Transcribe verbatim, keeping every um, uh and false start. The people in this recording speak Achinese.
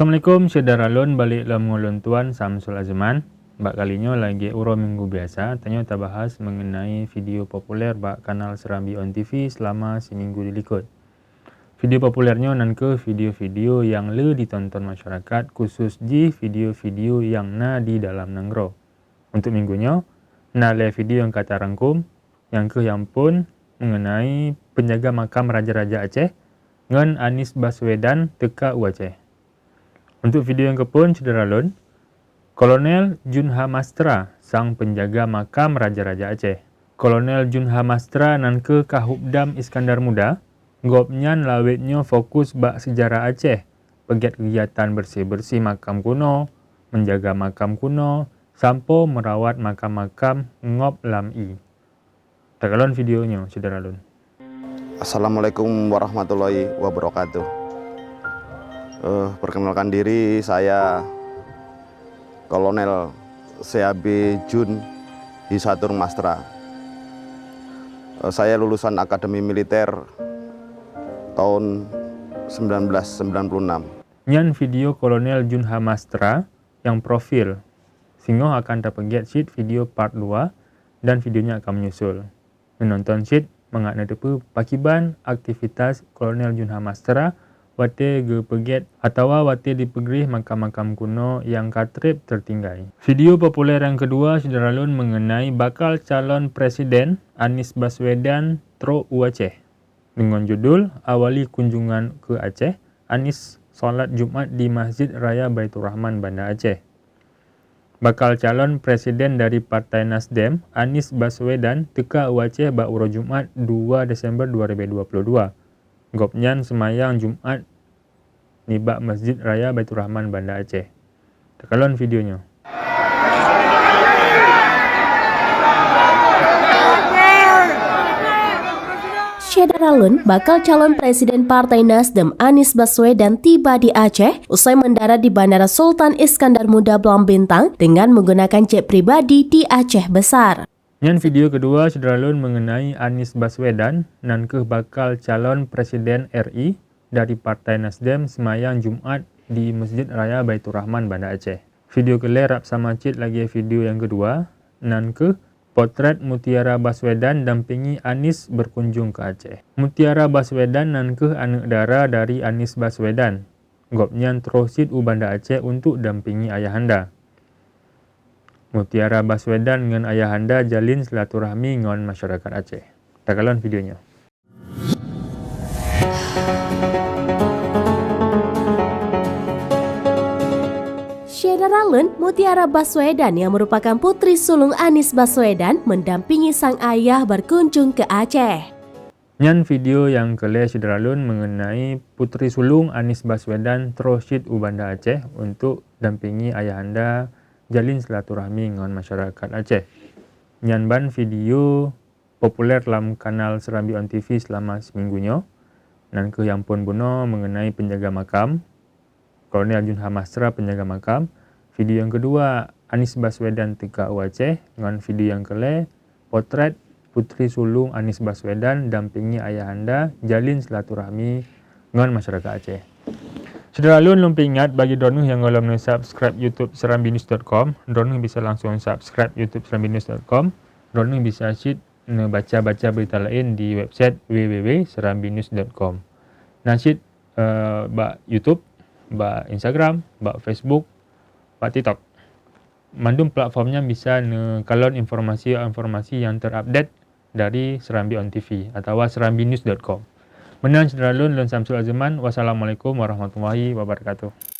Assalamualaikum syedara lôn, balek lom ngon lôn Tuan Samsul Azman. Bak kali nyoe lagèe uroe Minggu biasa, tanyoe tabahas mengenai video populer bak kanal Serambi On T V selama siminggu dilikot. Video populer nyoe nan kheueh video-video nyang le ditonton masyarakat, khusus jih video-video nyang na di dalam nanggroe. Untuk minggu nyoe, na lhèe video nyang ka tarangkum, nyang kheueh nyang phôn mengenai penjaga makam raja-raja Aceh ngon Anies Baswedan teuka u Aceh. Untuk video nyang keuphôn, syedara lôn, Kolonel Junha Mastra, sang penjaga makam raja-raja Aceh. Kolonel Junha Mastra nan kheueh Kahubdam Iskandar Muda, gobnyan lawét nyoe fokus bak sejarah Aceh, peugèt kegiatan bersih-bersih makam kuno, menjaga makam kuno, sampoe merawat makam-makam ngop lam ie. Takalon video nyoe, syedara lôn. Assalamualaikum warahmatullahi wabarakatuh. Eh, perkenalkan diri, saya Kolonel C A B Jun Hisatur Mastra. Eh, saya lulusan Akademi Militer tahun sembilan belas sembilan puluh enam. Nyan video Kolonel Junha Mastra nyang profil. Singoh akan tapeugèt cit video part dua dan video nyan akan menyusul. Neunonton cit mangat neuteupeue pakiban aktivitas Kolonel Junha Mastra watèe geupeugèt atawa watèe dipeugreh makam-makam kuno nyang ka trép teutinggai. Video populer nyang keudua syedara lôn mengenai bakal calon presiden Anies Baswedan trôk u Aceh. Deungon judul Awali Kunjungan ke Aceh, Anies salat Jumat di Masjid Raya Baiturrahman Banda Aceh. Bakal calon presiden dari Partai Nasdem, Anies Baswedan, teuka u Aceh bak uroe Jumat dua Desember dua ribu dua puluh dua. Gobnyan seumayang Jumat nibak Masjid Raya Baiturrahman Banda Aceh. Takalon video nyoe. Syedara lôn, bakal calon presiden Partai Nasdem Anies Baswedan tiba di Aceh usai mendarat di Bandara Sultan Iskandar Muda Blang Bintang dengan menggunakan jet pribadi di Aceh Besar. Nyan video keudua syedara lôn mengenai Anies Baswedan, nan kheueh bakal calon presiden R I dari Partai Nasdem, seumayang Jumat di Masjid Raya Baiturrahman Banda Aceh. Video keulhèe rab sama cit lagèe video nyang keudua, nan kheueh potret Mutiara Baswedan dampingi Anies berkunjung ke Aceh. Mutiara Baswedan nan kheueh aneuk dara dari Anies Baswedan. Gobnyan troh cit u Banda Aceh untuk dampingi ayahanda. Mutiara Baswedan ngon ayahanda jalin silaturahmi ngon masyarakat Aceh. Takalon video nyoe. Syedara lôn, Mutiara Baswedan yang merupakan putri sulung Anies Baswedan mendampingi sang ayah berkunjung ke Aceh. Nyan video nyang keulhèe syedara lôn mengenai putri sulung Anies Baswedan troh cit u Banda Aceh untuk dampingi ayahanda jalin silaturahmi ngon masyarakat Aceh. Nyan ban video populer lam kanal Serambi On T V selama seminggu nyoe, nan kheueh nyang phôn bunoe mengenai penjaga makam Kolonel Junha Mastra penjaga makam, video nyang keudua Anies Baswedan teuka u Aceh, ngon video nyang keulhèe potret putri sulung Anies Baswedan dampingi ayahanda jalin silaturahmi ngon masyarakat Aceh. Syedara lôn, lôn peuingat bagi droeneuh nyang gohlom neusubscribe YouTube serambi news dot com, droeneuh bisa langsung subscribe YouTube serambi news dot com. Droeneuh bisa cit neubaca-baca berita laén di website w w w serambi news dot com. Na cit, eh, bak YouTube, bak Instagram, bak Facebook, bak TikTok. Mandum platform nyan bisa neukalon informasi-informasi nyang terupdate dari Serambi On T V atawa serambi news dot com. Meunan syedara lôn, lôn Samsul Azman. Wassalamualaikum warahmatullahi wabarakatuh.